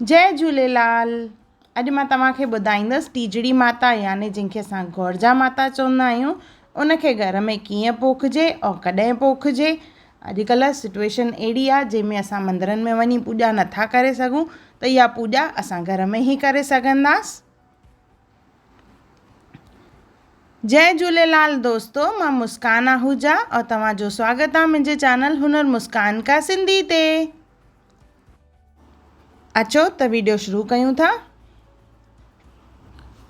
جئي جهوليلال اڄ مان توهان کي ٻڌائيندس ٽيجڙي ماتا يعني جنهن کي اسان گورجا ماتا چوندا آهيون ان کي گهر ۾ ڪيئن پوکجي اور ڪڏهن پوکجي اڄڪلهه سچويشن اهڙي آهي جنهن ۾ اسان مندرن ۾ وڃي پوڄا نٿا ڪري سگهون ته اها پوڄا اسان گهر ۾ ئي ڪري سگهنداس. جئي جهوليلال دوستو مان مسڪان آهوجا اور توهان جو سواگت آهي منهنجي چينل هنر مسڪان ڪا سنڌي تي. اچو ته ويڊيو شروع ڪيون ٿا.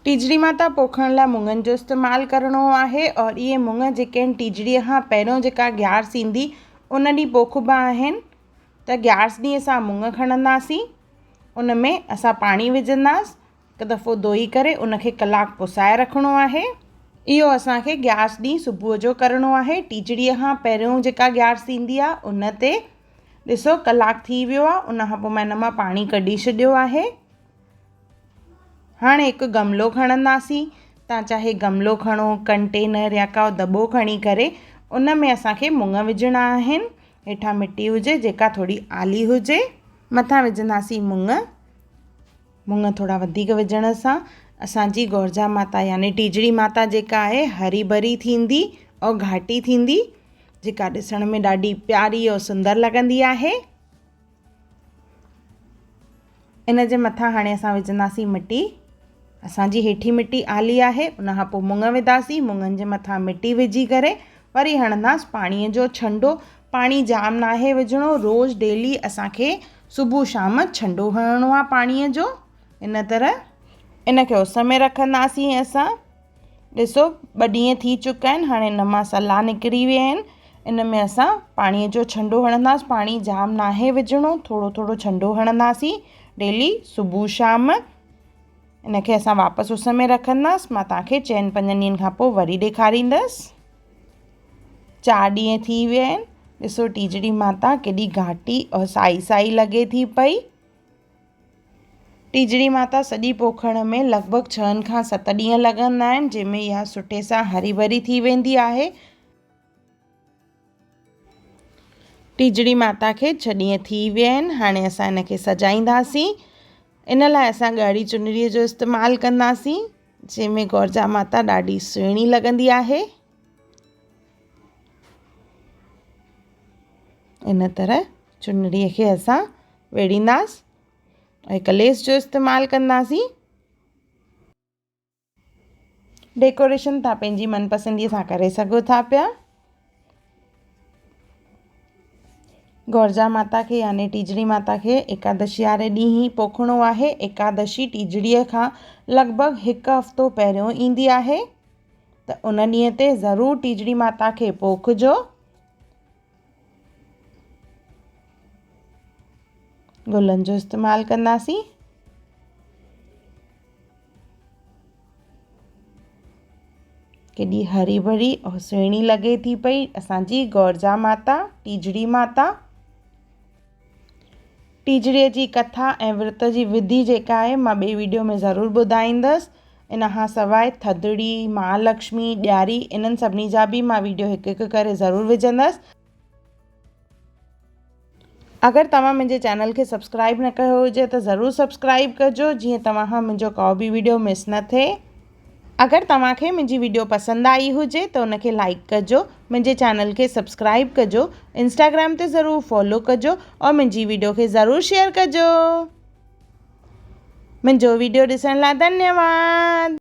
ٽيجڙي ماتا پوکڻ لاء مڱن جو استعمال ڪرڻو آهي اور اهي مڱ جيڪي آهن ٽيجڙيء کان پهريون جيڪا گيارس ايندي ان ڏينهن پوکبا آهن ته گيارس ڏينهن اسان مڱ کڻنداسين ان ۾ اسان پاڻي وجهنداس هڪ دفعو ڌوئي ڪري ان کي ڪلاڪ پسائي رکڻو آهي. اهو اسان کي گيارس ڏينهن صبح جو ڪرڻو آهي. ٽيجڙيء کان پهريون جيڪا گيارس ايندي آهي ان تي ڏسو ڪلاڪ ٿي ويو آهي ان کان پوء مان ان مان پاڻي ڪڍي ڇڏيو آهي. هاڻي هڪ گملو کڻنداسين. تان چاهي گملو کڻو، ڪنٽينر يا ڪو دٻو کڻي ڪري ان ۾ اسان کي مڱ وجهڻا آهن. هيٺان مٽي هجي جيڪا ٿوري آلي هجي. مٿان وجهنداسين مڱ. مڱ ٿورا وڌيڪ وجهڻ سان اسان جي گورجا ماتا يعني ٽيجڙي ماتا جيڪا آهي هري ڀري ٿيندي ۽ گهاٽي ٿيندي جيڪا ڏسڻ ۾ ڏاڍي پياري ۽ سندر لڳندي آهي. ان جي مٿان هاڻي اسان وجهنداسين مٽي. اسان جي هيٺين مٽي آلي آهي ان کان پوء مڱ وڌاسين مڱن جي مٿان مٽي وجهي ڪري وري هڻنداس پاڻي جو ڇنڊو پاڻي جام ناهي وجهڻو روز ڊيلي اسان کي صبح شام ڇنڊو هڻڻو آهي پاڻي جو ان طرح ان کي اس ۾ رکنداسين اسان ڏسو ٻه ڏينهن ٿي چڪا آهن هاڻي ان مان سلا نڪري ويا آهن ان ۾ اسان پاڻي جو ڇنڊو هڻنداسين پاڻي جام ناهي وجهڻو ٿورو ٿورو ڇنڊو هڻنداسين ڊيلي صبح شام ان کي اسان واپس اس ۾ رکنداس مان توهان کي چئن پنجن ڏينهن کان پوء وري ڏيکاريندس چار ڏينهن ٿي ويا آهن ڏسو ٽيجڙي ماتا ڪيڏي گهاٽي اور سائي سائي لڳي ٿي پئي ٽيجڙي ماتا سڄي پوکڻ ۾ لڳ ڀڳ ڇهن کان ست ڏينهن لڳندا آهن جنهن ۾ اها سٺي سان هري ڀري ٿي ويندي آهي ٽيجڙي ماتا کي ڇهه ڏينهن ٿي ويا آهن هاڻي اسان ان کي سجائينداسين ان لاء اسان ڳاڙهي چنريء جو استعمال ڪنداسين جنهن ۾ گورجا ماتا ڏاڍي سهڻي لڳندي آهي ان طرح چنريء کي اسان ويڙهينداس ۽ ڪليس جو استعمال ڪنداسين ڊيڪوريشن توهان پنهنجي من پسنديء سان ڪري سگهو ٿا پيا. گورجا ماتا کي يعني ٽيجڙي ماتا کي ايڪادشي واري ڏينهن ئي پوکڻو آهي. ايڪادشي ٽيجڙيء کان لڳ ڀڳ هڪ هفتو پهريون ايندي آهي ته ان ڏينهن تي ضرور ٽيجڙي ماتا کي پوکجو. گلن جو استعمال ڪنداسين. ڪيڏي هري ڀري ۽ سهڻي لڳي ٿي پئي اسان جي گورجا ماتا ٽيجڙي ماتا. ٽيجڙيء جي ڪٿا ۽ ورت جي وڌي جيڪا آهي مان ٻئي ويڊيو ۾ ضرور ٻڌائيندس. ان کان سواء ٿڌڙي، مهالڪشمي، ڏياري انهن سڀني جا به مان ويڊيو هڪ هڪ ڪري ضرور وجهندس. اگر توهان منهنجي چينل کي سبسڪرائب نه ڪيو هجي ته ضرور سبسڪرائب ڪجو جيئن توهان کان منهنجو ڪو به ويڊيو مس نه ٿئي. اگر توهان کي منهنجي ويڊيو پسند آئي هجي ته ان کي لائيڪ ڪجو، منهنجي چينل کي سبسڪرائب ڪجو، انسٽاگرام تي ضرور فالو ڪجو اور منهنجي ويڊيو کي ضرور شيئر ڪجو. منهنجو ويڊيو ڏسڻ لاء ڌنيواد.